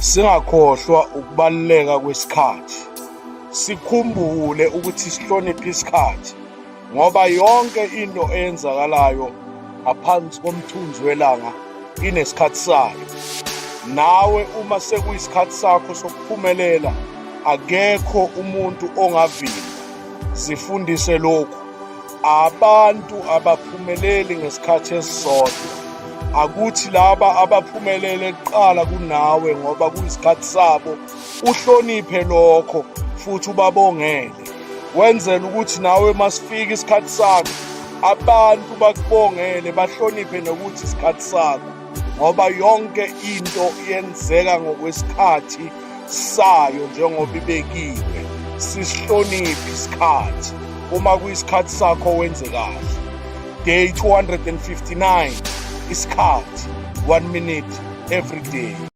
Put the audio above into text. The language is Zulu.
Singakhohlwa ukubaluleka kwesikhathi. Sikhumbule ukuthi sihloniphe isikhathi ngoba yonke into eyenzakalayo ngaphansi komthunzi welanga inesikhathi sayo. Nawe uma sekuyisikhathi sakho sokuphumelela akekho umuntu ongavimba. Zifundise lokhu. Abantu abaphumeleli ngesikhathi esisodwa. Akuthi laba abaphumelele kuqala kunawe ngoba kuyisikhathi sabo, uhloniphe lokho futhi ubabongele. Wenzela ukuthi nawe masifika isikhathi sakho abantu bakubongele bahloniphe nokuthi isikhathi sakho ngoba yonke into yenzeka ngokwesikhathi sayo njengoba ibekiwe. Sisihloniphe isikhathi. Uma kuyisikhathi sakho wenze kahle. Day 259, isikhathi, 1 minute every day.